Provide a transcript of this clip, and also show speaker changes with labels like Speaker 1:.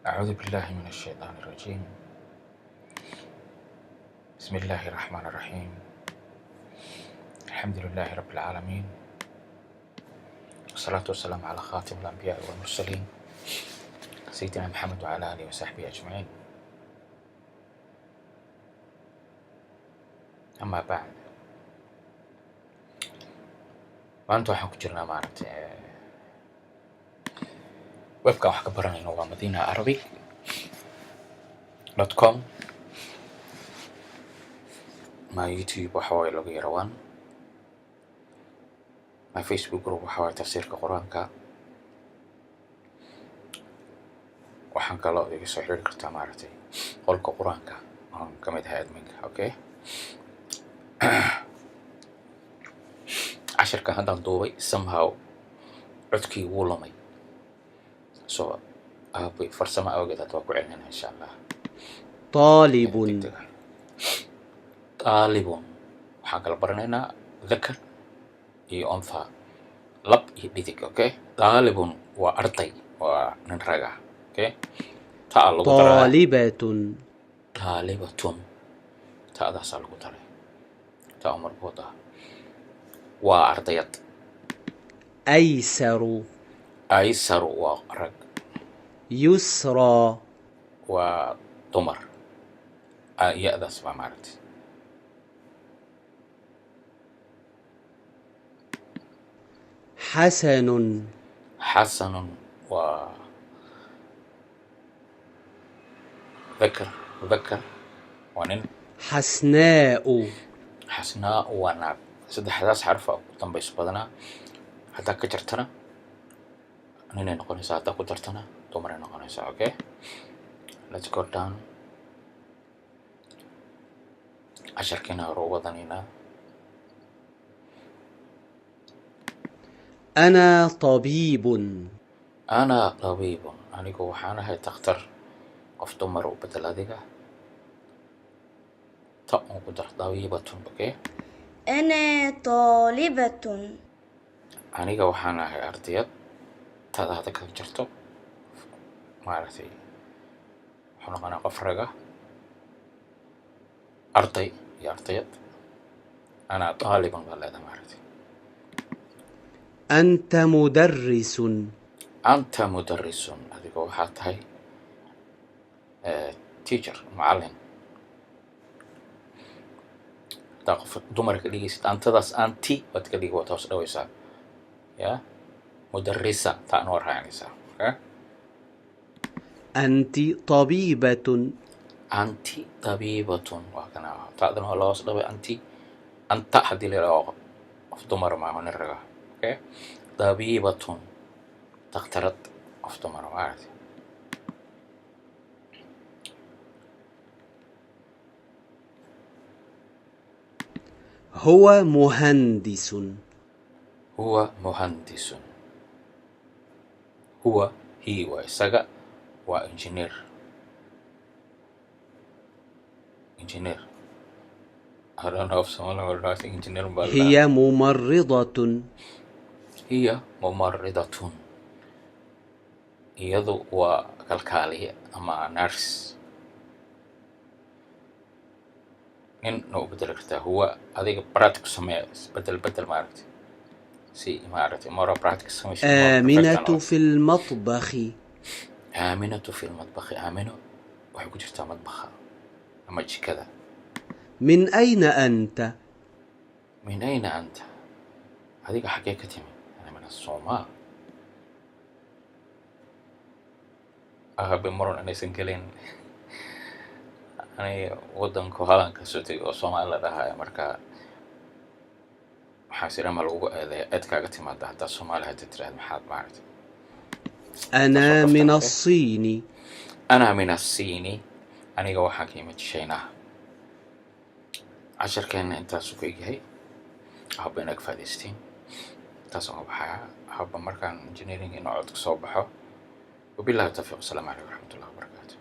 Speaker 1: أعوذ بالله من الشيطان الرجيم. بسم الله الرحمن الرحيم. الحمد لله رب العالمين، والصلاة والسلام على خاتم الأنبياء والمرسلين، سيدنا محمد وعلى آله وصحبه أجمعين. أما بعد، maanta waxaan ku jirnaa, maaragtay, webkan wax ka baranayno waa madinaarabic.com. My YouTube waxa waaye lagu yarawaan. My Facebook group waxa waaye Tafsiirka Qur-aanka. Waxaan kaloo iga soo xiriiri kartaa, maaragtay, qolka Qur-aanka oon ka mid ahay adminka. Okay, cashirkan haddaan duubay, somehow codkii wuu lumay, so aabay farsamo awgeed hadda waa ku celinayna, insha Allah.
Speaker 2: طالب.
Speaker 1: Degdeg ah. طالب. Waxaan kala baranaynaa ذكر iyo أنثى, lab iyo dhidig. Okay, طالب waa arday, waa nin rag ah. Okay, taa lagu daraa.
Speaker 2: طالبة.
Speaker 1: طالبة, ta'daasaa lagu daray, تاء مربوطة, waa ardayad.
Speaker 2: أيسر.
Speaker 1: أيسر waa rag.
Speaker 2: يسرى.
Speaker 1: Waa dumar. Ah, ya-daas baa, maaragtay.
Speaker 2: حسن.
Speaker 1: حسن waa ذكر, مذكر, waa nin.
Speaker 2: حسناء.
Speaker 1: حسناء waa naag. Saddexdaas xarfa ugu dambayso badanaa haddaa ka jartana ninay noqonaysaa, haddaa ku dartana dumaray noqonaysaa. Okay, let's go down. Casharkiina hore u wadanaynaa.
Speaker 2: أنا طبيب.
Speaker 1: أنا طبيب, anigu waxaan ahay takhtar. Qof dumar u bedel adiga, ta un ku dar, طبيبة. Okay.
Speaker 3: أنا طالبة.
Speaker 1: Aniga waxaan ahay ardayad. Tada hadda ka jarto, maaragtay, wuxuu noqonaa qof raga, arday iyo ardayad. أنا طالب baa leedahay, maaragtay.
Speaker 2: أنت مدرس.
Speaker 1: أنت مدرس, adiga waxaa tahay teacher, macallin. Haddaa qof dumar ka dhigaysid, antadaas أنتِ baad ka dhigi, waad hoos dhawaysaa ya, مدرسة, taana waa raacinaysaa. Okay.
Speaker 2: أنت طبيبة.
Speaker 1: أنتِ طبيبة, waa kana, ta'dana waa la hoos dhaway. أنتِ, أنت haddii la yidhaho, qof dumar maaho, nin raga. Okay, طبيبة, dhakhtarad, qof dumar, maaragtay.
Speaker 2: هو مهندس.
Speaker 1: هو مهندس. هو, he, waa isaga, waa engineer. Engineer, I don't know if someone will write engineer baa la dhahaa.
Speaker 2: هي ممرضة.
Speaker 1: هي ممرضة, iyadu waa kalkaaliye ama nurse. Nin na u bedeli kartaa هو. Adiga practice samee, isbedel bedel, maaragtay, si, maaragtay, more practice samaysid, more perfect
Speaker 2: آمنة
Speaker 1: noqoto.
Speaker 2: في المطبخ.
Speaker 1: آمنة في المطبخ, Aamino waxay ku jirtaa madbaxa ama jikada.
Speaker 2: من أين أنت؟
Speaker 1: من أين أنت, adiga xaggee ka timi? أنا من الصومال. Ahabe muran inaysan gelin. Aniga wadanku halan ka soo tegay oo Soomaali la dhahayo, marka waxaa sira ma lagugu eedeeya eed kaaga timaada haddaa Soomaali hadda tiraahda, maxaad, maaragtay, taas waa
Speaker 2: أنا
Speaker 1: kaftan.
Speaker 2: من
Speaker 1: Okay.
Speaker 2: الصين.
Speaker 1: أنا من الصين, aniga waxaan ka imid Shiinaha. Casharkeena intaasuu ku egyahay. Haba inaad ka faa'iidaystiin. Intaas uga baxaya haba markaan engineering inuu codka soo baxo. وبالله التوفيق, السلام عليكم ورحمة الله وبركاته.